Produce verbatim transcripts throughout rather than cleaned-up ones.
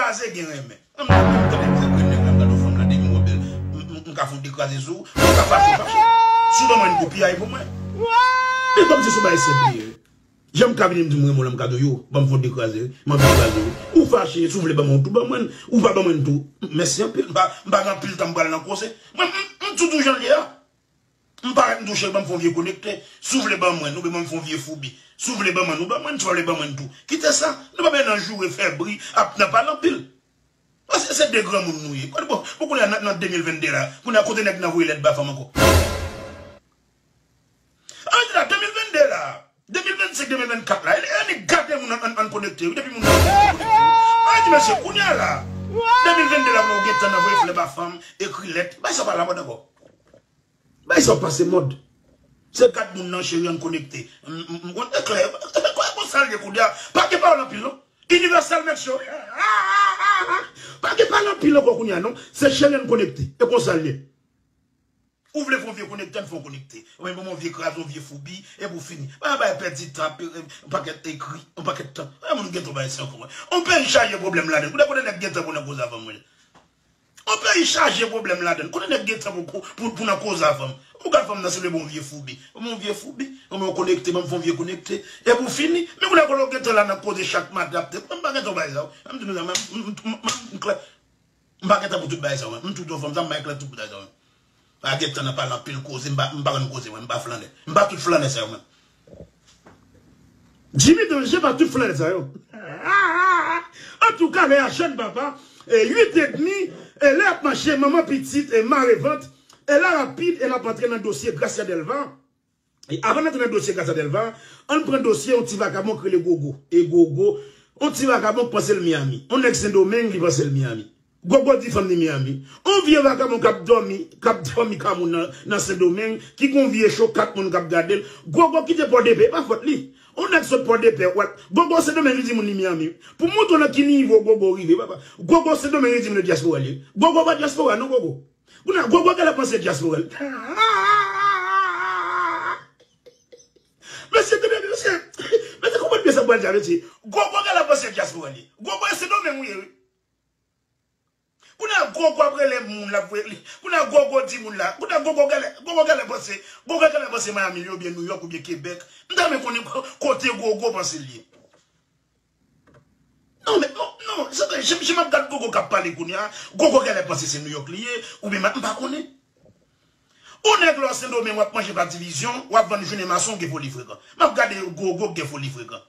kraze gen renmen. Mwen menm, mwen tande mizè grenn nèg la, m gade yon fanm la, depi m wè bèl, m, m, m ka fè yon dekraze sou ou, m ka fache, fache. Si w ban mwen n tou piyay pou mwen. Men kòmsi se yon bagay senp li ye. Jan m ka vini m di m renmen w la, m ka di w yo, ban m fè yon dekraze, wi. M anvi kraze, wi. Ou fache, si w vle ban mwen yon tou, ban mwen l. Ou pa ban mwen l tou, mèsi anpil. M pa, m pa gen anpil tan m pral nan koze. Mwen, m, m toujou jan l ye a. M parèt m di w cheri, ban m fè yon vye konekte. Si w vle ban mwen l, oubyen ban m fè yon vye foubi. Si w vle ban mwen l, ou ban mwen l, si w pa vle ban mwen l tou. Kite sa. Nou pa bezwen nan joure, fè bri, ap nan pale anpil. Paske se de granmoun nou ye. Kote bon, bon kounye a nan, nan de mil vennde la, kounye a kote nèg nan voye lèt ba fanm ankò? An di la, de mil vennde la, de mil vennsenk, de mil vennkat la, e, e, annik gade moun an, an, an konekte, wi, depi moun nan konekte, konekte, wi. An di mesye, kounye a la, de mil vennde la, kounye a w gen tan nan voye flè ba fanm, ekri lèt, bay sa pa lamòd ankò. Bay sa pase mòd. Se gad moun nan cheri an konekte. M, m, m, e klè, e, e, e, konsa l ye kounye a. Pa gen pawòl anpil non. Universal make sure. Pa gen pale anpil ankò kounye a non. Se cheri an konekte. E konsa l ye. Ou vle fè yon vye konekte, ann fè yon konekte. Ou menm yon vye kraze, yon vye foubi, epi w fini. Pa bay pèdi tan, ap, yon pakèt ekri, yon pakèt tan. Yon moun gen twòp bagay sa ankò. Yon peyi chaje pwoblèm ladan. Kounye a kote nèg gen tan pou nan koze avè mwen. Yon peyi chaje pwoblèm ladan. Kote nèg gen tan pou, pou, pou, pou nan koze avè m? Ou gad fanm nan sanble bon vye foubi. Bon vye foubi. Bon, yon konekte, ban m fè yon vye konekte. Epi w fini. Men kounye a kote w gen tan la nan koze chak maten ap tèt. Mwen m pa gen tan bay sa. M di nou sa, mwen, m, m, m, m, m klè. M pa gen tan pou tout bagay sa, mwen. M tout yon fanm sa, m pa gen tan tout bagay sa, mwen. Pa gen tan nan pale anpil koze, m pa, m pa konn koze, mwen. M pa flannè. M pa tout flannè sa yo, mwen. Jimmy Danger pa tout flannè sa yo. Antouka, lè a jèn papa, e uit edmi, e lè y ap mache, manman pitit, e mare vant, e la rapid, e n ap antre nan dosye Gracia Delva. E avan n antre nan dosye Gracia Delva, ann pran dosye yon ti vakabon k rele Gogo. E Gogo, yon ti vakabon k panse l Miami. Yon nèg Sendomeng, li panse l Miami. Gogo di fanm li Miami. Yon vye vakabon k ap dòmi, k ap dòmi kay moun nan, nan Sendomeng, ki gon vye cho, kat moun k ap gade l. Gogo kite Pòdepè, e pa fòt li. Yon nèg sot Pòdepè, w ap, Gogo Sendomeng, li di moun li Miami. Pou montre w nan ki nivo Gogo rive, papa. Gogo Sendomeng, li di moun nan dyaspora li ye. Gogo pa dyaspora, non, Gogo. Kounye a, Gogo genlè panse dyaspora l. Mesye, tande, mesye. Mesye, konprann byen sa m pral di a, mesye. Gogo genlè panse dyaspora l ye. Gogo e Sendomeng ou ye, wi. Kounye a, Gogo ap rele moun, l ap voye li. Kounye a, Gogo di moun la. Kounye a, Gogo genlè, Gogo genlè panse, Gogo genlè panse Miami li oubyen Nouyòk oubyen Kebèk. M ta renmen konnen ko-, kote Gogo panse l ye. Non, men, non, non, se vre, jan, jan m ap gad Gogo k ap pale kounye a, Gogo genlè panse se Nouyòk li ye, oubyen m pa konnen. Ou nèg lè w Sendomeng, w ap manje pa divizyon, w ap vann jounen mason, w gen foli frekan. M ap gade Gogo k gen foli frekan.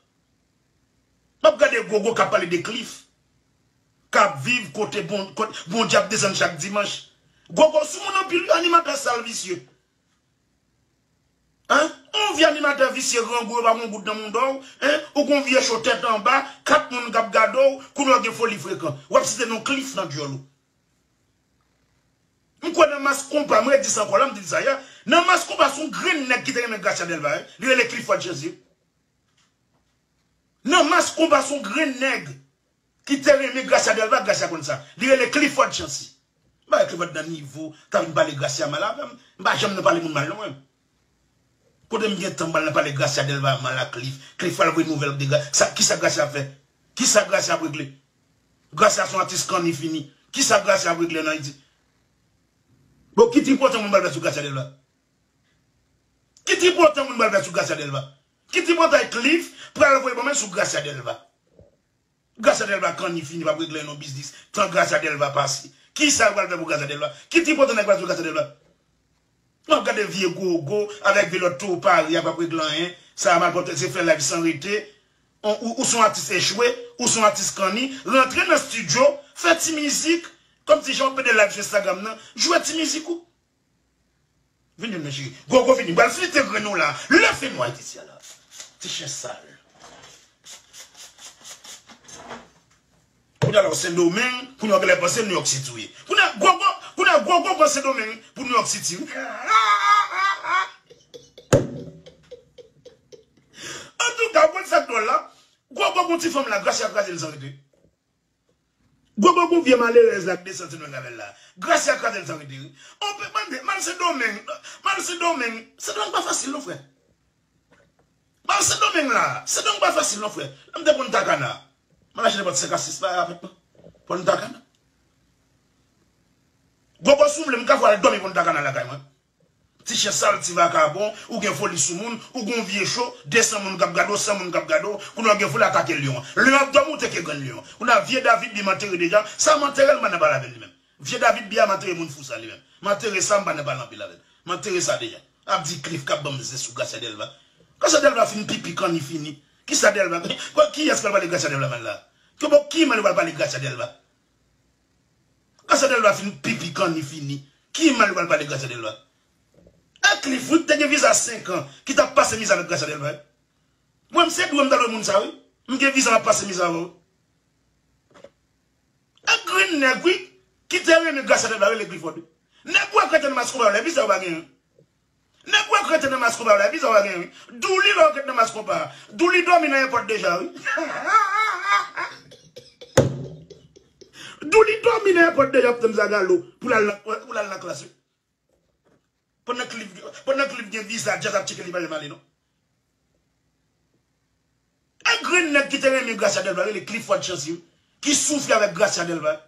M ap gade Gogo k ap pale de Cliff, k ap viv kote bon, kote Bondye ap desann chak dimanch. Gogo sou moun anpil, wi, animatè sal visye. Hein? On vye animatè visye, grangou, yo pa gon goud nan mouda w, hein? Ou gon vye cho tèt anba, kat moun k ap gade w, kounye a w gen foli frekan. W ap site non Cliff nan dyòl ou. M kwè nan mas konpa, m redi sa ankò la, m di l sa yè. Nan mas konpa, se yon grenn nèg ki te renmen Gracia Delva, hein? Li rele Clifford Chancy. Nan mas konpa, se yon grenn nèg ki te renmen Gracia Delva, Gracia konn sa. Li rele Clifford Chancy. M pa wè Clifford nan nivo, k ap vin pale Gracia mal avè m. M pa janm nan pale moun mal, non, mwen. Kote m gen tan m pral nan pale Gracia Delva mal a Cliff. Cliff pral voye nouvèl de Gra-, sa, kisa Gracia ap fè? Kisa Gracia ap regle? Gracia se yon atis kanni fini. Kisa Gracia ap regle ann Ayiti? Bon, ki tripotan moun pral fè sou Gracia Delva? Ki tripotan moun pral fè sou Gracia Delva? Ki tripotan Cliff pral voye ban mwen sou Gracia Delva? Gracia Delva kanni fini, p ap regle non biznis. Tan Gracia Delva pase. Kisa yo pral fè pou Gracia Delva? Ki tripotan nèg pral sou Gracia Delva? W ap gade vye Gogo avèk vye lòt towo pari a p ap regle anyen. Sa a malpwòpte, se fè live san rete. Ou, ou, ou se yon atis echwe, ou se yon atis kanni. Rantre nan estidyo, fè ti mizik. Kòmsi jan w ap mete live sou Instagram nan, jwe ti mizik ou. Vin jwenn mwen cheri. Gogo vini. M pral flite grenn ou la. Lè fenwa isi a la. Ti chen sal. Kounye a la w Sendomeng, kounye a w genlè panse Nouyòk Siti w ye. Kounye a Gogo, kounye a Gogo pran Sendomeng pou Nouyòk Siti wi. Antouka, ou konn sa k dwòl la? Gogo gon ti fanm la, Gracia kraze l san rete. Gogo gon vye malerèz la k desann Sendomeng avè l la. Gracia kraze l san rete wi. On pe mande, m al Sendomeng, m al Sendomeng. Sendomeng pa fasil non frè. M al Sendomeng la. Sendomeng pa fasil non frè. Lè m te konn Takana, m al achte nenpòt senk a sis bagay avèk mwen. Punta Cana. Gogo, si w vle, m ka fè w al dòmi Punta Cana lakay mwen. Ti chen sal, ti vakabon, ou gen foli sou moun, ou gon vye cho, de san moun k ap gade w, san moun k ap gade w, kounye a w gen foli atake lyon an. Lyon ap dòmi, ou teke grenn lyon an. Kounye a vye David Bi m antere deja, sa m antere l, m pa nan pale avè l li menm. Vye David Bi a m antere moun fou sa li menm. M antere sa, m pa nan pale anpil avè l. M antere sa deja. Ap di Cliff k ap ban m zè sou Gracia Delva. Gracia Delva fin pipi kanni fini. Kisa Delva? Kiyès k pral pale Gracia Delva mal la? Ki bon, ki mal yo pral pale Gracia Delva? Gracia Delva fin pipi kanni fini. Ki mal yo pral pale Gracia Delva? E Cliff wi ki te gen viza senk an, ki t ap pase miza avèk Gracia Delva. Mwen, m se dwe m ta dwe moun sa wi. M gen viza m ap pase miza avè w. E grenn nèg wi, ki te renmen Gracia Delva rele Clifford. Nèg wè kreten nan mas konpa yo, lè viza yo pa genyen. Nèg wè kreten nan mas konpa yo, lè viza yo pa genyen wi. Douli wè kreten nan mas konpa. Douli dòmi nan èpòt deja wi. Douli dòmi nan èpòt deja ap tann zagalo pou l al nan, pou l al nan klas wi. Pandan Cliff, pandan Cliff gen viza, Jazz ap tcheke li pa janm ale non. E grenn nèg ki te renmen Gracia Delva, rele Clifford Chancy, ki soufri avèk Gracia Delva.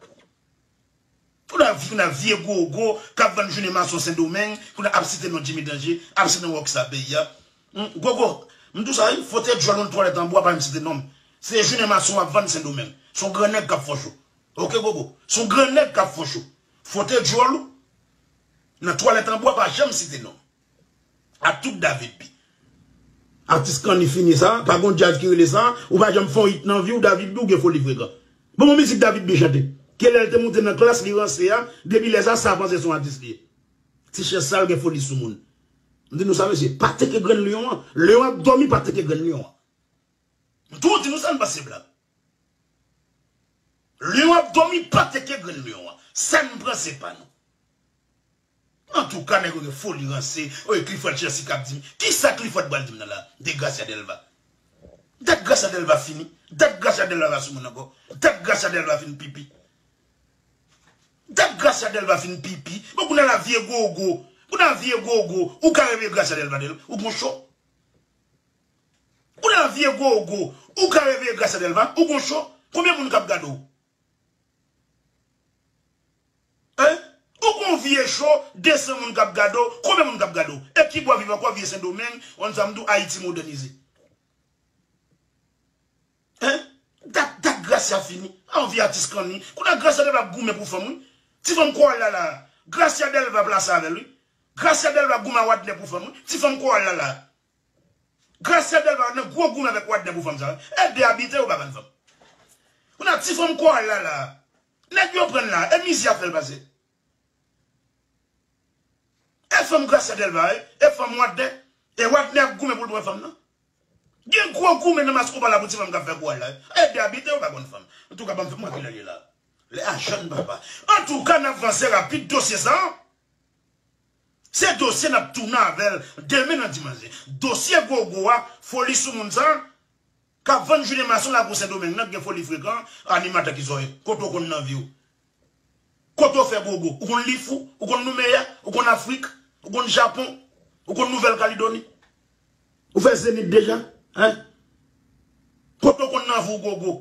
Kounye a vye, kounye a vye Gogo k ap vann jounen mason Sendomeng, kounye a ap site non Jimmy Danger, ap site non Rockstar peyi a. Hmm, Gogo, m di w sa wi, fote djòl ou nan twalèt anbwa, pa janm site non m. Se jounen mason w ap vann Sendomeng. Se yon gran nèg k ap fè w cho. Oke, Gogo? Se yon gran nèg k ap fè w cho. Fote djòl ou nan twalèt anbwa, pa janm site non m. A tout David Bi. Atis kanni fini sa, pa gon djaz ki rele sa, ou pa janm fè yon hit nan vi w, David Bi, ou gen foli frekan. Bon, bon mizik David Bi chante. Ke lè l te moute nan klas, li ranse a, depi lè sa, sa panse se yon atis li ye. Ti chen sal gen foli sou moun. M di nou sa, mesye, pa teke grenn lyon an. Lyon ap dòmi, pa teke grenn lyon an. M tou di nou sa, n pa se blag. Lyon ap dòmi, pa teke grenn lyon an. Sa n pran, se pa nou. Antouka, nèg yo gen foli ranse. Oye, Clifford Chelsea k ap di m. Kisa Clifford pral di m nan la? De Gracia Delva. Dat Gracia Delva fini. Dat Gracia Delva pa sou moun ankò. Dat Gracia Delva fin pipi. Dat Gracia Delva fin pipi. Bon, kounye a la vye Gogo. Kounye a vye Gogo. Ou ka reveye Gracia Delva, Del. Ou gon cho. Ou nan vye Gogo, ou ka reveye Gracia Delva, ou gon cho, konbyen moun k ap gade w? Hein? Ou gon vye cho, de san moun k ap gade w, konbyen moun k ap gade w? E ki bò viv ankò vye Sendomeng, konn sa m di w, Ayiti modènize. Hein? Dat, dat Gracia fini. A yon vye atis kanni. Kounye a Gracia Delva ap goumen pou fanm, wi. Ti fanm Kowal la la. Gracia Delva plase avè l, wi. Gracia Delva goumen a Wadner pou fanm, wi. Ti fanm Kowal la la. Gracia Delva nan gwo goumen avèk Wadner pou fanm sa. E de abite yo pa vann fanm. Kounye a ti fanm Kowal la la. Nèg yo pran l la. E mizi ap fè l pase. E fanm Gracia Delva, e, e fanm Wadner. E Wadner ap goumen pou l pran fanm nan. Gen gwo goumen nan mas konpa la pou ti fanm k ap fè Kowal la. E de abite yo pa konn fanm. Antouka, ban m fè m wè kilè l ye la. Lè a jèn papa. Antouka, n ap vanse rapid dosye sa. Se dosye n ap tounen avè l demen nan dimanch. Dosye Gogo a, foli sou moun sa, k ap vann jounen mason lakou Sendomeng nan, k gen foli frekan, animatè ki sa w ye, kote w konn nan vi w? Kote w fè Gogo? Ou konn Lifou? Ou konn Noumeya? Ou konn Afrik? Ou konn Japon? Ou konn Nouvèl Kaledoni? Ou fè Zenith deja? Hein? Kote w konn nan vi w Gogo?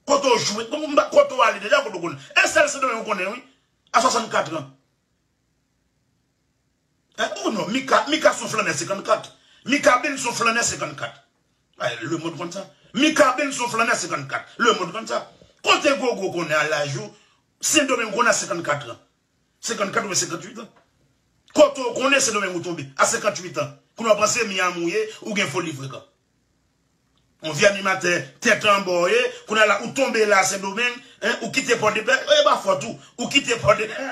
Kote w jwe? Bon, m pa, kote w ale deja, kote w konn? E sèl Sendomeng ou konnen, wi. A swasannkat an. Hein? Oh non, Mika, Mika se yon flannè senkannkat. Mika Ben se yon flannè senkannkat. Ay, lemonn konn sa. Mika Ben se yon flannè senkannkat. Lemonn konn sa. Kote Gogo konnen a laj ou? Sendomeng konnen a senkannkat an. Senkannkat oubyen senkanntuit an. Kote w konnen Sendomeng ou tonbe? A senkanntuit an. Kounye a w panse Miami w ye, ou gen foli frekan. Yon vye animatè tèt anba w ye, kounye a la ou tonbe la Sendomeng, hein, ou kite Pòdepè, e pa fòt ou, ou kite Pòdepè.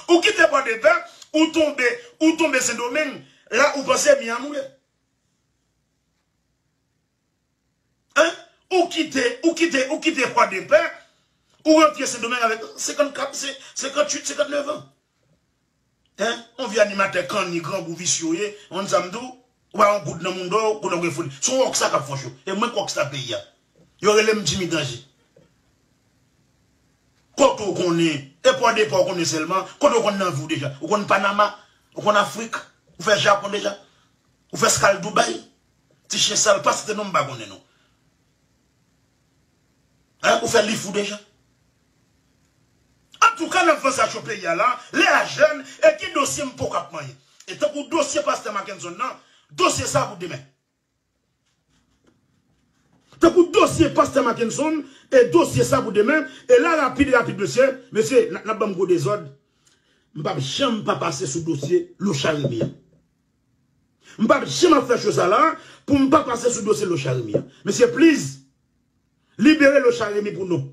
Ou kite Pòdepè, ou tonbe, ou tonbe Sendomeng, la ou panse Miami w ye. Hein? Ou kite, ou kite, ou kite Pòdepè, ou rantre Sendomeng avèk senkannkat, se, senkanntuit, senkannèf an. Hein? Yon vye animatè kanni, grangou, visye w ye, konn sa m di w, ou pa yon goud nan mounda w, kounye a w gen foli. Se yon rockstar k ap fè w cho. E mwen k rockstar peyi a. Yo rele m Jimmy Danger. Kote w konnen? E Pòdepè w konnen sèlman? Kote w konn nan vi w deja? Ou konn Panama? Ou konn Afrik? Ou fè Japon deja? Ou fè eskal Dubai? Ti chen sal, pa site non m pa konnen non. Ou fè li fou deja. Antouka, n ap vanse ak peyi a la, lè a jèn, e gen dosye m poko ap manyen. E tankou dosye pastè Mackenson nan, dosye sa pou demen. Tankou dosye pastè Mackenson, e dosye sa pou demen, e la rapid, rapid, mesye, mesye, n, n ap ban m gwo dezòd. M p ap janm pa pase sou dosye Locha Remy an. M p ap janm ap fè cho sa la pou m pa pase sou dosye Locha Remy an. Mesye, please, libere Locha Remy pou nou.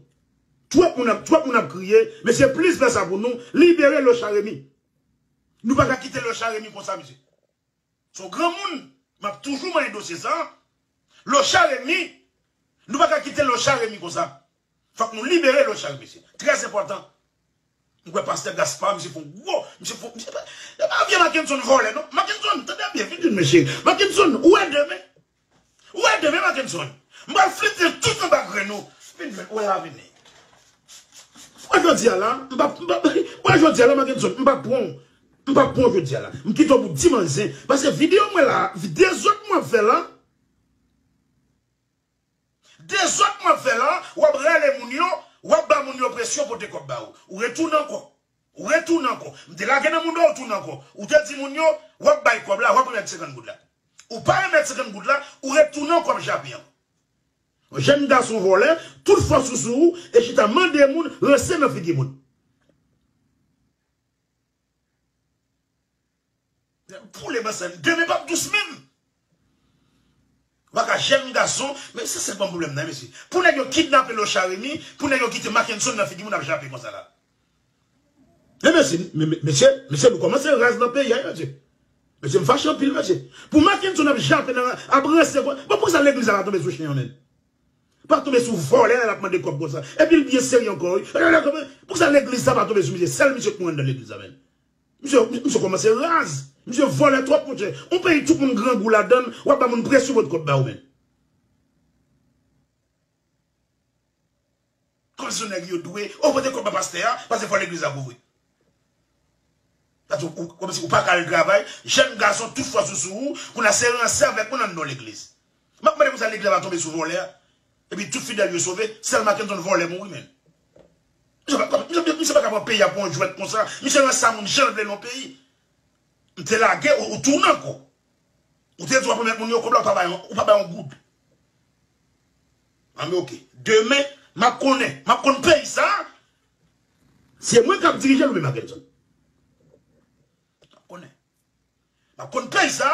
Twòp moun ap, twòp moun ap kriye. Mesye, please fè sa pou nou. Libere Locha Remy. Nou pa ka kite Locha Remy konsa, mesye. Se yon granmoun, m ap toujou manyen dosye sa. Locha Remy, nou pa ka kite Locha Remy konsa. Fòk nou libere Locha Remy, mesye. Trè enpòtan. M kwè pastè Gaspard, misye fè yon gwo, misye fè, misye pa, e pa vye Mackenson vòlè, non. Mackenson, tande byen, vin jwenn mesye. Mackenson, ou wè demen? Ou wè demen, Mackenson? M pral flite tout anba grenn ou. Vin jwenn, ou wè la vini. Ou wè jodi a la, m pa, m pa, ou wè jodi a la, Mackenson, m pa pran w. M pa pran w jodi a la. M kite w pou dimanch zen. Paske videyo mwen la, dezòd mwen ap fè la, Dezòd mwen ap fè la, w ap rele moun yo, w ap ba moun yo presyon pote kòb ba ou. Ou retounen ankò. Ou retounen ankò. M te lage nan moun yo, ou tounen ankò. Ou te di moun yo, w ap bay kòb la, w ap remèt senkant goud la. Ou pa remèt senkant goud la, ou retounen ankò ap jape ankò. Jèn gason vòlè, tout fòs ou sou ou, e chita mande moun, ranse nan figi moun. Poule mansann, demen p ap dous menm. Ou pa ka jèn gason, men se sèl pwoblèm nan, mesye. Pou nèg yo kidnape Locha Remy, pou nèg yo kite Mackenson nan figi moun ap jape konsa la. Men mesye, men, men, mesye, mesye, nou kòmanse raz nan peyi a, mesye. Mesye, m fache anpil, mesye. Pou Mackenson ap jape nan, ap ranse, bon, poukisa legliz la pa tonbe sou chen an menm? Pa tonbe sou vòlè la, l ap mande kòb konsa. Epi l byen serye ankò, wi. Poukisa legliz sa pa tonbe sou misye? Sèl misye k mouri anndan legliz la, menm. Misye, misye kòmanse raz. Misye vòlè twòp, monchè. Yon peyi tout moun grangou ladan l, w ap ba moun presyon pou yo kòb ba ou menm. Kòmsi nèg yo dwe, o pote kòb ba pastè a, pastè fò legliz la kouvri. Sa di ou, ou, kòmsi ou pa ka al travay, jèn gason tout fòs ou sou ou, kounye a se ranse avèk moun anndan legliz. M ap mande poukisa legliz la pa tonbe sou vòlè a. Epi tout fidèl yo sove, sèl Mackenson vòlè mouri, menm. Misye pa, misye, misye pa ka pran peyi a pou yon jwèt konsa. Misye ranse a moun jan l vle nan yon peyi. M te lage, ou, ou tounen ankò. Ou te di w ap remèt moun yo kòb la, ou pa bay yon, ou pa bay yon goud. Anben, oke. Demen, m ap konnen, m ap konn peyi sa. Se mwen k ap dirije l oubyen Mackenson? M ap konnen. M ap konn peyi sa.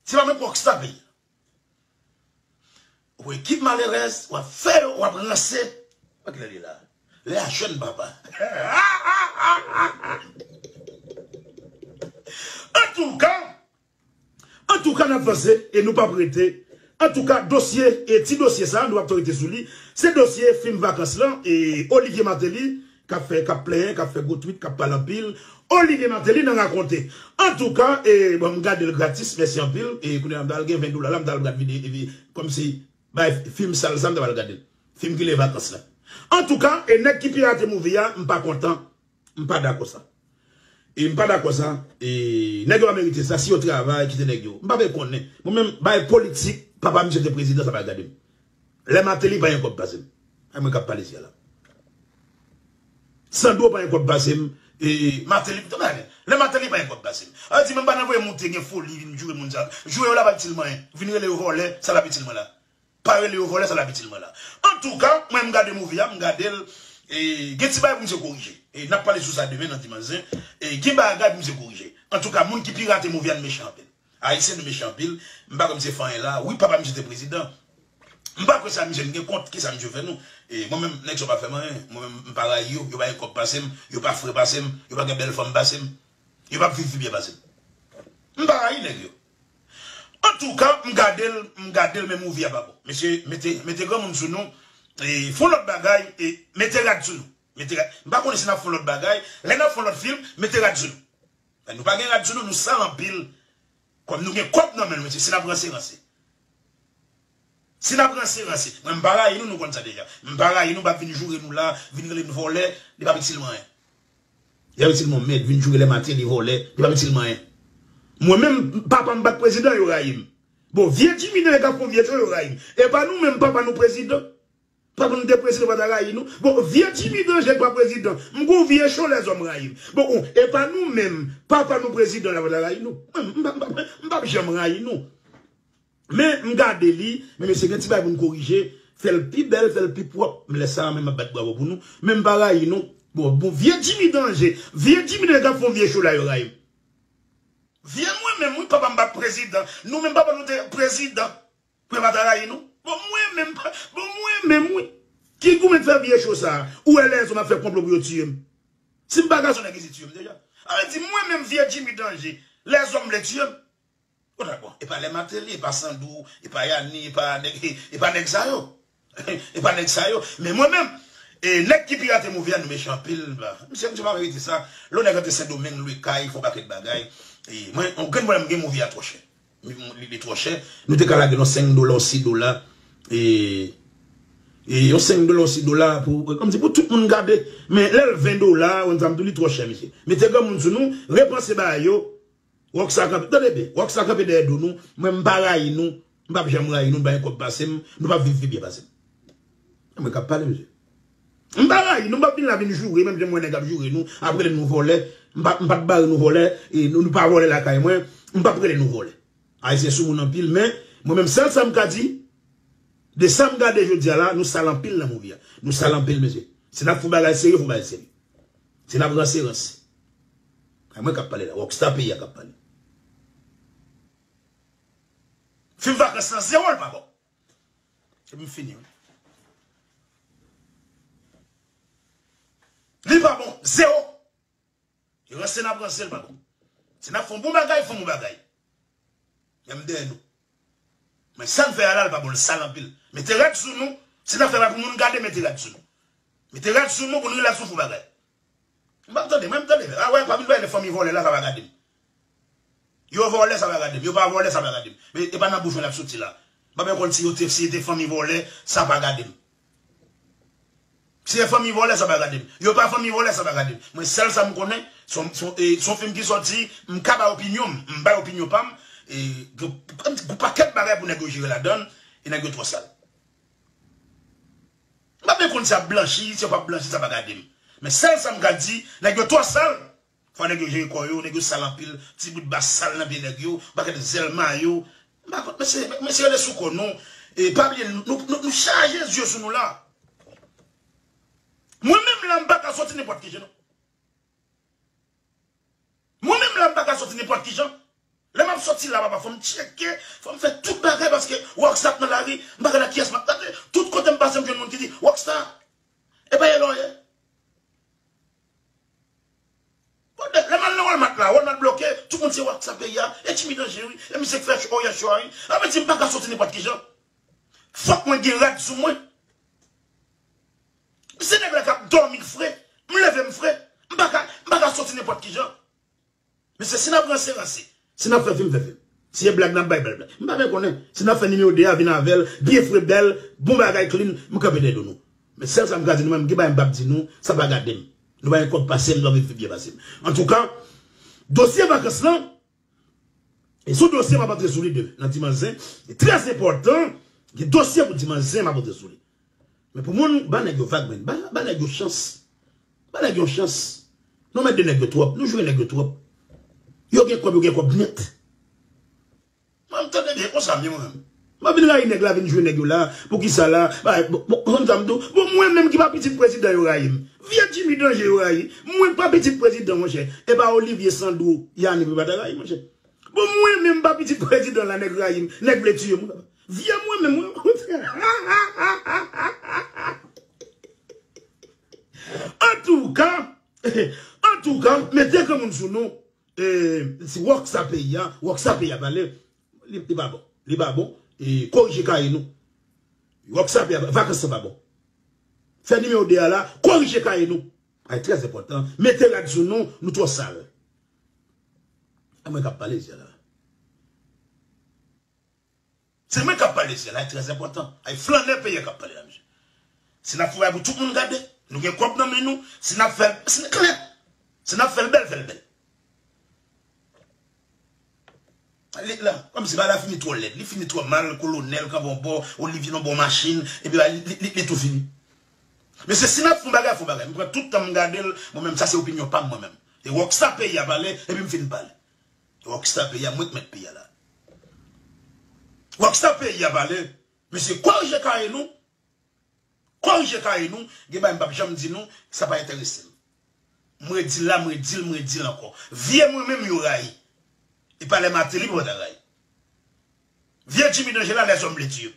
Se pa mwen k wòk sa peyi a. Ou ekip malerèz, w ap fè yo, w ap ranse. Wè kilè li la. Lè a jèn papa. Antouka, antouka, n ap vanse e nou p ap rete. Antouka, dosye, e ti dosye sa, nou p ap twò rete sou li. Se dosye fim vakans lan, e Olivier Martelly, k ap fè, k ap plenyen, k ap fè gwo tweet, k ap pale anpil. Olivier Martelly nan rakonte. Antouka, e, bon, m gade l gratis, mèsi anpil. E kounye a m t al gen ven dola la, m t al gade videyo, epi kòmsi bay fim sal sa, m t ap al gade l. Fim ki le vakans la. Antouka, e nèg ki pirate movie a, m pa kontan. M pa dakò sa. E m pa dakò sa. E nèg yo pa merite sa. Si yo travay, kite nèg yo. M pa vle konnen. Mwen menm, bay politik, papa misye te prezidan, sa pa gade m. Lè Martelly pa gen kòb pase m. A mwen k ap pale isi a la. Sandro pa gen kòb pase m. E, e, Martelly, lè Martelly pa gen kòb pase m. A di, menm pa nan voye moute gen foli, vin joure moun sa. Joure yo la pa itil mwen. Vin rele yo vòlè, sa l ap itil mwen la. Pa rele yo vòlè, sa l ap itil mwen la. Antouka, mwen m gade movie a, m gade l. E, gen ti bagay pou misye korije. E, n ap pale sou sa demen nan dimanch zen. E, gen bagay pou misye korije. Antouka, moun ki pirate movie a, n mechan anpil. Ayisyen nou mechan anpil. M pa kwè misye fè anyen la. Wi, papa misye te prezidan. M pa kwè sa misye, m gen kont, kisa misye fè nou. E mwen menm, nèg sa yo pa fè m anyen. Mwen menm, m pa rayi yo, yo pa gen kòb pase m, yo pa fre pase m, yo pa gen bèl fanm pase m, yo p ap viv pi byen pase m. M pa rayi nèg yo. Antouka, m gade l, m gade l, men movie a pa bon. Mesye, mete, mete granmoun sou nou, e fè yon lòt bagay, e mete rad sou nou. Mete rad. M pa konnen si n ap fè yon lòt bagay, lè n ap fè yon lòt fim, mete rad sou nou. Men nou pa gen rad sou nou, nou sal anpil. Kòm nou gen kòb nan men nou, mesye, si n ap ranse, ranse. Si n ap ranse, ranse. Mwen, m pa rayi nou, nou konn sa deja. M pa rayi nou, pa vin joure nou la, vin rele n vòlè, li p ap itil mwen anyen. Li p ap itil mwen anyen, vin joure lè maten, li vòlè, li p ap itil mwen anyen. Mwen menm, papa m pa t prezidan, yo rayi m. Bon, vye Jimmy nan e ka fè yon vye cho, yo rayi m. E pa nou menm, papa nou prezidan. Papa nou te prezidan, pa ta rayi nou. Bon, vye Jimmy Danje k pa prezidan. M gon vye cho lèzòm rayi m. Bon, ou, e pa nou menm, papa nou prezidan la pa ta rayi nou. Mwen, m pa, m pa, m p ap janm rayi nou. Men, m gade li, men mesye gen ti bagay pou n korije, fè l pi bèl, fè l pi pwòp. M lè sa, men m ap bat bravo pou nou. Men m pa rayi nou. Bon, bon, vye Jimmy Danje, vye Jimmy Danje k ap fè yon vye cho la yo rayi m. Vye mwen menm, wi, papa m pa t prezidan. Nou menm papa nou te prezidan. Pou yo pa ta rayi nou. Bon, mwen menm, bon, mwen menm, wi. Ki goumen fè vye cho sa a? Ou wè lèzòm ap fè konplo pou yo tiye m. Si m pa gason, nèg isit tiye m deja. Sa vle di, mwen menm, vye Jimmy Danje, lèzòm vle tiye m. Bon, dakò. E pa lè Martelly, e pa Sandou, e pa Yani, e pa nèg, e pa nèg sa yo. E pa nèg sa yo. Men mwen menm, e nèg ki pirate movie a, nou mechan anpil. Misye, misye pa merite sa. Lè yon nèg antre Sendomeng, lwe kay, fè yon pakèt bagay. E mwen, yon grenn pwoblèm, gen movie a twò chè. Li, li, li twò chè. Nou te ka lage l yon senk dola, yon sis dola. E, e yon senk dola, yon sis dola pou, kòmsi pou tout moun gade. Men lè l ven dola, ou konn sa m di w, li twò chè, mesye. Mete granmoun sou nou, repanse bagay yo. Rockstar kanpe, tande byen, Rockstar kanpe dèyè do nou. Mwen, m pa rayi nou. M p ap janm rayi nou, nou bay kòb pase m, nou p ap viv pi byen pase m. E mwen k ap pale, mesye. M pa rayi nou, m p ap vin la vin joure, menm jan m wè nèg ap joure nou, ap rele nou vòlè. M pa, m pa t bare nou vòlè, e nou, nou pa vòlè lakay mwen, m p ap rele nou vòlè. Ayisyen sou moun anpil, men mwen menm sèl sa m ka di, de sa m gade jodi a la, nou sal anpil nan movie a. Nou sal anpil, mesye. Si n ap fè bagay serye, fè bagay serye. Si n ap ranse, ranse. A mwen k ap pale la, Rockstar peyi a k ap pale. Fim Vakans lan, zewo l pa bon. Epi m fini, wi. Li pa bon, zewo. Ranse n ap ranse, l pa bon. Si n ap fè yon bon bagay, fè yon bon bagay. Men m dèyè nou. Men sa n fè a la, l pa bon, l sal anpil. Mete rad sou nou. Si n ap fè bagay pou moun gade, mete rad sou nou. Mete rad sou nou pou n rilaks, nou fè yon bagay. M p ap tande, mwen m tande. A wè, pa vin bay lè fanmi vòlè la, sa pa gade m. Yo vòlè, sa pa gade m. Yo pa vòlè, sa pa gade m. Men e pa nan bouch mwen l ap soti la. M pa menm konn si yo te, si yo te fanmi vòlè, sa pa gade m. Si se fanmi vòlè, sa pa gade m. Yo pa fanmi vòlè, sa pa gade m. Mwen, sèl sa m konnen, se yon, se yon, e, se yon fim ki sòti, m ka bay opinyon m, m bay opinyon pa m, e, gen, gen yon pakèt bagay pou nèg yo jere ladan l, e nèg yo twò sal. M pa byen konn si y ap blanchi, si yo p ap blanchi, sa pa gade m. Men sèl sa m ka di, nèg yo twò sal. Fò nèg yo jere kò yo, nèg yo sal anpil, ti bout bas sal nan pye nèg yo, pakèt zèl mayo. M pa konn, mesye, mesye rele sou kò nou. E pa bliye, nou, nou, nou, nou chaje zye sou nou la. Mwen menm la, m pa ka soti nenpòt ki jan, non. Mwen menm la, m pa ka soti nenpòt ki jan. Lè m ap soti la, papa, fò m tcheke, fò m fè tout bagay paske Rockstar nan lari, m pa konn ak kiyès m ap gade. Tout kote m pase, m jwenn moun ki di, Rockstar, e pa ye lè w ye. Bon, lè m al nan Walmart la, Walmart bloke, tout moun se Rockstar peyi a, e Jimmy Danje wi, e misye k fè cho, oyè cho a wi. Sa vle di m pa ka soti nenpòt ki jan. Fòk mwen gen rad sou mwen. Se nèg la k ap dòmi k fre, m leve m fre, m pa ka, m pa ka soti nenpòt ki jan. Mesye, si n ap ranse, ranse. Si n ap fè fim, fè fim. Si e blag n ap bay, bay blag. M pa byen konnen. Si n ap fè nimewo de a, vin avè l, byen fre, bèl, bon bagay, clean, m kanpe dèyè do nou. Men sèl sa m ka di nou, menm gen bagay m p ap di nou, sa pa gade m. Nou pa gen kòb pase m, nou pa viv pi byen pase m. Antouka, dosye vakans lan, e sou dosye m ap antre sou li demen, nan dimanch zen. E trè enpòtan, gen dosye pou dimanch zen m ap antre sou li. Men pou moun, ba nèg yo vag, men ba, ba nèg yo chans. Ba nèg yo chans. Nou mèt de nèg yo twòp, nou jwe nèg yo twòp. Yo gen kòb, yo gen kòb nèt. Mwen, m tande byen konsa, men mwen menm. M ap vin rayi nèg la, vin jwe nèg yo la. Poukisa la? Ba, bon, bon, konn sa m di w. Bon, mwen menm ki pa pitit prezidan yo rayi m. Vye Jimmy Danje yo rayi. Mwen pa pitit prezidan, monchè. E pa Olivier Sandou, Yanick yo pa ta rayi, monchè. Bon, mwen menm pa pitit prezidan la, nèg rayi m, nèg vle tiye m. Vye mwen menm, mwen kontre. Antouka, antouka, mete granmoun sou nou. E, si Rockstar peyi a, Rockstar peyi a pale, li, li pa bon. Li pa bon. E, korije kaye nou. Rockstar peyi a, vakans lan pa bon. Fè nimewo de a la, korije kaye nou. Ay, trè enpòtan. Mete rad sou nou, nou twò sal. E mwen k ap pale isit la. Se mwen k ap pale isit la, e trè enpòtan. Ay, flannè peyi a k ap pale la, mesye. Si n ap fè bagay pou tout moun gade, nou gen kòb nan men nou, si n ap fè l, si n klè, si n ap fè l bèl, fè l bèl. Li la, kòmsi bagay la fini twò lèd. Li fini twò mal, kolonèl, kanpe yon bò, Olivier nan bò machin, epi bagay, li, li, li, li tou fini. Mesye, si n ap fè yon bagay, fè yon bagay. M pran tout tan m gade l, mwen menm, sa se opinyon pa m mwen menm. E Rockstar peyi a pale, epi m fin pale. E Rockstar peyi a, mwen k mèt peyi a la. Rockstar peyi a pale, mesye, korije kare nou. Korije kare nou, gen bagay m p ap janm di nou, sa pa enterese m. M redi l la, m redi l, m redi l ankò. Vye mwen menm yo rayi. E pa lè Martelly pou yo ta rayi. Vye Jimmy Danje la, les hommes bleus.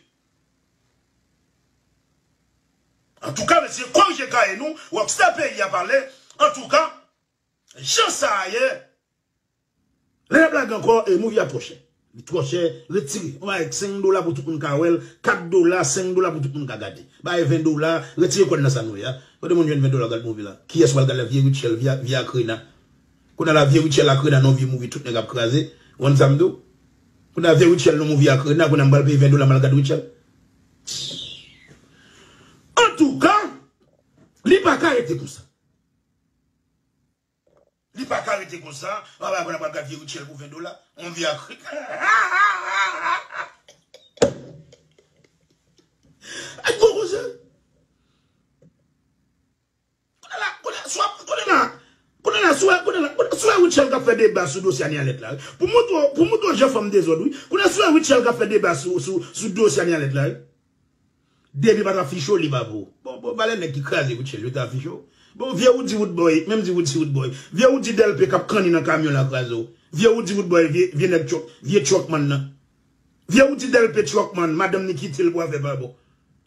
Antouka, mesye, korije kare nou, Rockstar peyi a pale. Antouka, jan sa a ye, lè n ap lage ankò, e, movie a twò chè. Li twò chè, retire. Yon bagay senk dola pou tout moun ka wè l, kat dola, senk dola pou tout moun ka gade. Bay ven dola, retire kò n nan sa nou ye a. Kote moun jwenn ven dola gad movie la? Kiyès pral gad la? Vye Rutshelle, vye, vye Akrena. Kounye a la, vye Rutshelle, Akrena nan vye movie tout nèg ap kraze. Ou konn sa m di w? Kounye a vye Rutshelle nan movie Akrena, kounye a m pral peye ven dola m al gad Rutshelle. Antouka, li pa ka rete konsa. Li pa ka rete konsa. Anba, kounye a pral gad vye Rutshelle pou ven dola. On vye Akrena. Ay, gwo koze. Kounye la, kounye la, swa, kounye la, kounye la, swa, kounye la, kounye la, swa Rutshelle k ap fè deba sou dosye Annie Alerte la, wi. Pou montre, pou montre jan fanm dezòd, wi. Kounye la, swa Rutshelle k ap fè deba sou, sou, sou dosye Annie Alerte la, wi. Depi pa t afiche w, li pa pou ou. Bon, bon, valè nèg ki kraze Rutshelle, yo te afiche w. Bon, vye Roody Roodboy, menm di Roody Roodboy. Vye Roody Delpe k ap kanni nan kamyon la kraze w. Vye Roody Roodboy, vye, vye nèg truck, vye truckman nan. Vye Roody Delpe truckman, madanm ni kite l pou afè pa bon.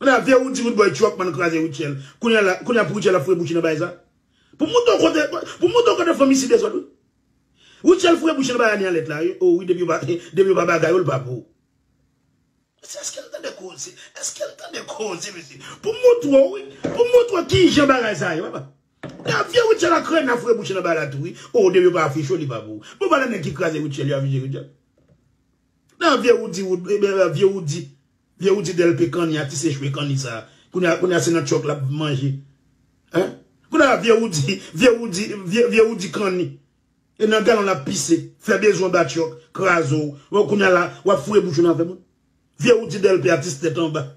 Kounye a vye Roody Roodboy truckman kraze Rutshelle. Kounye a la, kounye a pou Rutshelle ap foure bouch li nan bagay sa. Pou montre w kote, pou montre w kote fanm isi dezòd, wi. Rutshelle foure bouch li nan bagay Annie Alerte la, wi. O wi, depi yo pa, depi yo pa bagay ou, l pa pou ou. Mesye, èske n tande koze? Èske n tande koze, mesye? Pou montre w, wi. Pou montre w kijan bagay sa ye, papa. Kounye a vye Rutshelle Akrena foure bouch li nan bagay la tou, wi. O, depi yo pa afiche w, li pa pou ou. Bon, valè nèg ki kraze Rutshelle, yo afiche Rutshelle. Nan vye Roody, Rood-, e ben, vye Roody. Vye Roody Delpe kanni, atis echwe kanni sa. Kounye a, kounye a se nan truck l ap manje. Hein? Kounye a vye Roody, vye Roody, vye, vye Roody kanni. E nan galon l ap pise, fè bezwen ba truck, kraze w. Bon, kounye a la, w ap foure bouch ou nan afè moun. Vye Roody Delpe atis tèt anba.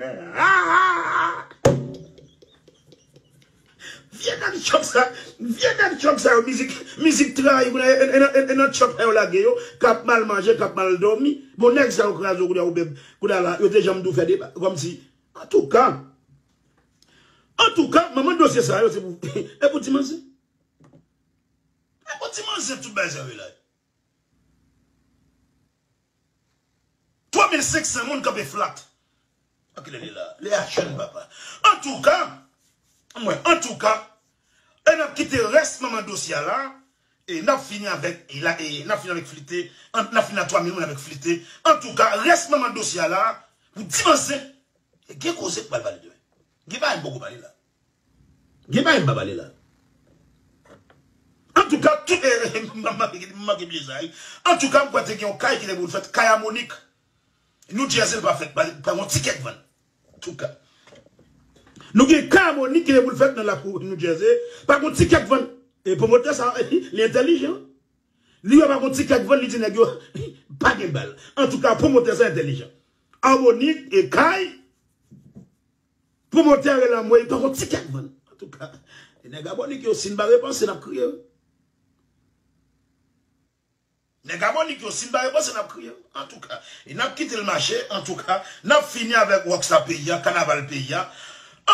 Vye nèg truck sa, vye nèg truck sa yo, mizik, mizik trayi, kounye a, e, e, e, e nan truck sa yo lage yo, k ap mal manje, k ap mal dòmi. Bon, nèg sa yo kraze yo, kounye a, ou menm, kounye a la, yo te janm di w fè deba, kòmsi, antouka, antouka, manman dosye sa yo, se pou, e pou ti manzè. E pou ti manzè tout bagay sa yo la. Twa mil senk san moun kanpe flat. Anki lè li la? Li a jèn papa. Antouka, mwen, antouka, e n ap kite rès manman dosye a la, e n ap fini avèk, e la, e n ap fini avèk flite, an, n ap fini a twa mil moun avèk flite. Antouka, rès manman dosye a la, pou dimanche, e gen koze k pral pale demen. Gen bagay m poko pale la. Gen bagay m pa pale la. Antouka, tout, e, e, m manke, m manke bliye sa, wi. Antouka, m kwè te gen yon kay ki te pou l fèt, kay a Monik. New Jersey, l pa fèt, pa, pa yon tikè k vann. Antouka. Nou gen kay a Monik ki te pou l fèt nan lakou New Jersey, pa yon tikè k vann. E pwomotè sa, li entèlijan. Li wè pa yon tikè k vann, li di nèg yo, pa gen bal. Antouka, pwomotè sa entèlijan. A Monik e kay, pwomotè rele anmwey, pa gon tikè k vann. Antouka, e nèg Abònik yo, si n pa repanse, n ap kriye. Nèg Abònik yo, si n pa repanse, n ap kriye. Antouka, e n ap kite l mache. Antouka, n ap fini avèk Rockstar peyi a, kanaval peyi a.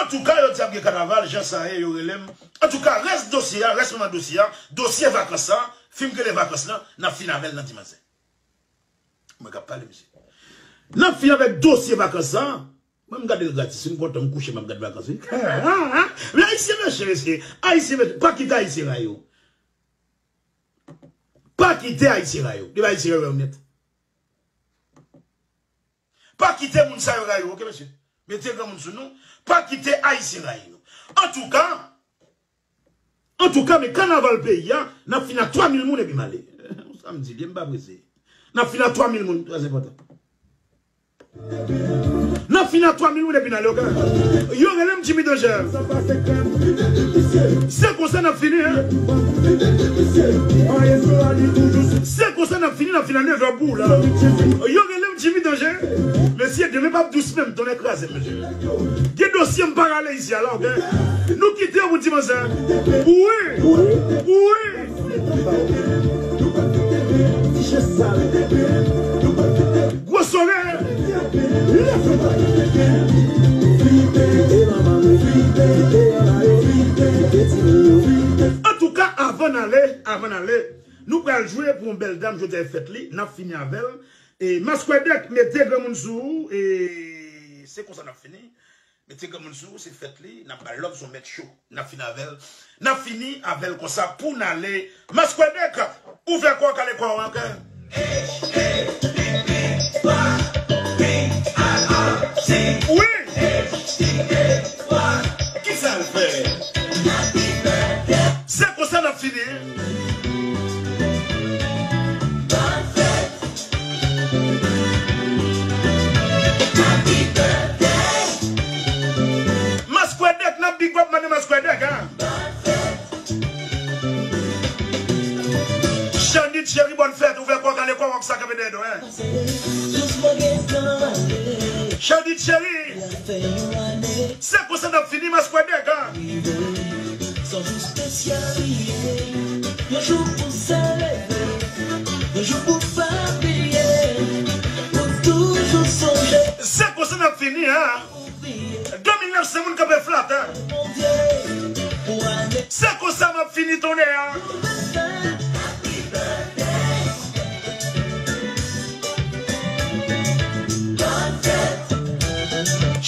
Antouka, yo di ap gen kanaval, jan sa ye, yo rele m. Antouka, rès dosye a, rès moman dosye a, dosye vakans la, fim k rele Vakans lan, n ap fini avè l nan dimanche. Mwen k ap pale, mesye. N ap fini avèk dosye vakans sa. Mwen, m gade l gratis. Si m kontan, m kouche, m ap gade vakans, wi. Men Ayisyen mechan, mesye. Ayisyen mechan. Pa kite Ayisyen rayi w. Pa kite Ayisyen rayi w. Depi Ayisyen rayi w, rayi w nèt. Pa kite moun sa yo rayi w, oke, mesye? Mete granmoun sou nou. Pa kite Ayisyen rayi nou. Antouka, Antouka, men kanaval peyi a, n ap fini a twa mil moun epi m ale. Sa m di, byen, m pa prese. N ap fini a twa mil moun, trè enpòtan. N ap fini a twa mil moun epi n ale, oke? Yo rele m Jimmy Danger. Se konsa n ap fini, en. Se konsa. Sa n ap fini, n ap fini a nèf è pou ou la. Yo rele m Jimmy Danje. Mesye, demen p ap dous menm, tonnè kraze m, mesye. Gen dosye m pa rale isi a la, oke? Nou kite yo pou dimanch sa. Wi! Wi! Gwo sore! Antouka, avan n ale, avan n ale, nou pral jwe pou yon bèl dam, jodi a e fèt li, n ap fini avè l. E Maskwèdèk, mete granmoun sou ou, e se konsa n ap fini. Mete granmoun sou ou, se fèt li, n ap ba l love, se yon mèt cho. N ap fini avè l. N ap fini avè l konsa pou n ale. Maskwèdèk, ouvè kò w, kale kò w ankò. Wi! Kisa l fè? Se konsa n ap fini. Maskwèdèk, n ap big up, mande Maskwèdèk, hein. Chanit cheri, bòn fèt, ouvè kò, kale kò, wòk sa kanpe dèyè do, hein. Chanit cheri, se konsa n ap fini, Maskwèdèk, hein. Yon jou pou selebre, yon jou pou pa bliye, pou toujou sonje. Se konsa n ap fini, hein. De mil nèf san moun kanpe flat, hein. Se konsa m ap fini tonnè a.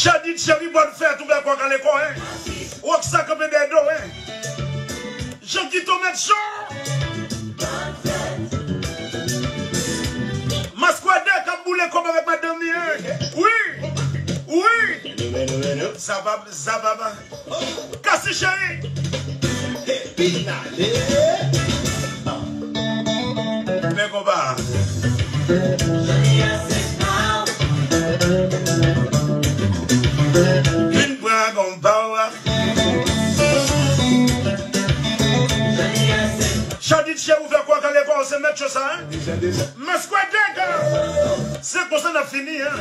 Chanit cheri, bòn fèt, ouvè kò, kale kò, hein. Wòk sa kanpe dèyè do, hein. Jan ki tonbe cho. Maskwèdèk ap boule kòb avèk madanm li, hein. Wi. Wi. Zabab, zababa. Kasi cheri. Men konpa. Vin pran konpa w. Chanit cheri, ouvè kò, kale kò, se mèt cho sa, hein? Maskwèdèk, hein? Se konsa n ap fini, hein?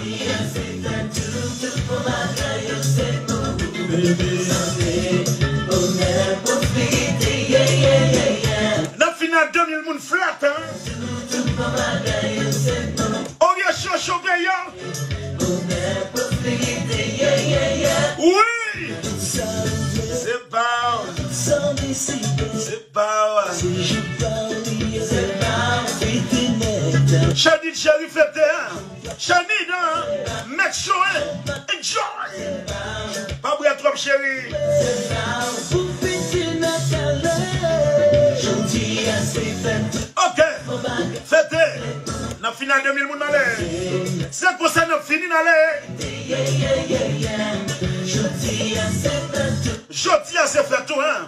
N ap fini a de mil moun flat, hein? Orye cho, cho peyi a. Wi! Se pa w. Se pa w. Chanit cheri fete, hein? Chanit, hein? Make sure, hein? Enjoy! Pa bwè twòp, cheri. Ok. Fete. N ap fini a de mil moun nan lè. Se konsa n ap fini nan lè. Jodi a se fèt ou, hein.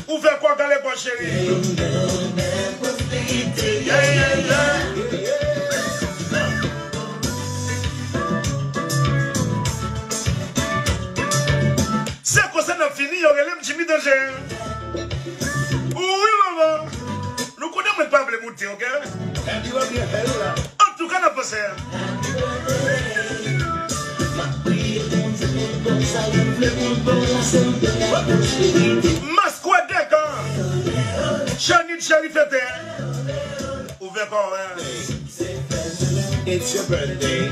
Ouvè kò, kale kò, cheri. Yeah, yeah, yeah. Se konsa n ap fini, yo rele m Jimmy Danje. Wi, manman. Nou konnen mwen pa vle moute, ok? Antouka, n ap panse a. Maskwèdèk, hein? Chanit cheri fete, hein? Ouvè kò w, hein? It's your birthday.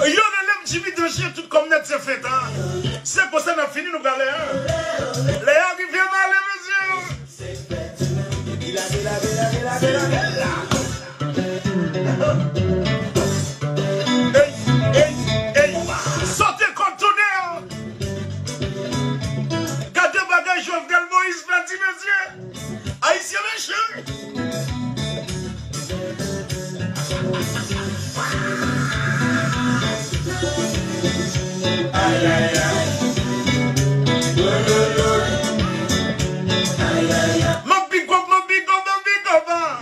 Yo rele m Jimmy Danje, tout kòm nèt se fèt, hein. Se konsa n ap fini, nou prale, hein. Lè a rive, m ale, mesye. Ey, ey, ey. Sote kòd tonè. Gade bagay Jovenel Moïse fè ti mesye. Ayisyen mechan. Ay, ay, ay. M ap big up, m ap big up, m ap big up, ah.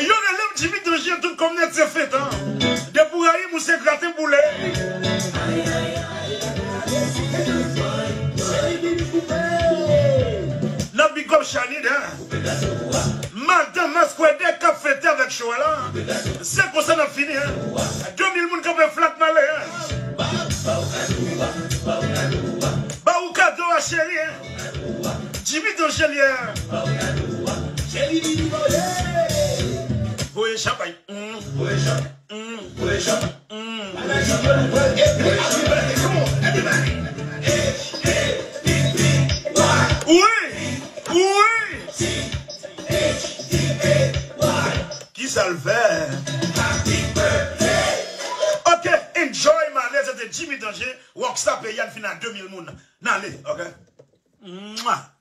Yo rele m Jimmy Danje, tout kòm nèt se fèt, ah. Depi w rayi m, ou se graten boule. Ay, ay, ay. Kòm Chanida, madanm Masquerade k ap fete avèk cho a la. Se konsa n ap fini, en. De mil moun kanpe flat male, en. Ba ou kado a, cheri, en. Jimmy Danje li ye. Voye chanpay. Mm. Voye chanpay. Mm. Voye chanpay. Mm. Wi! Wi! Kisa l fè? Ok, enjoy male, se te Jimmy Danje, Rockstar peyi a, n fin a de mil moun. N ale, ok? Mwa!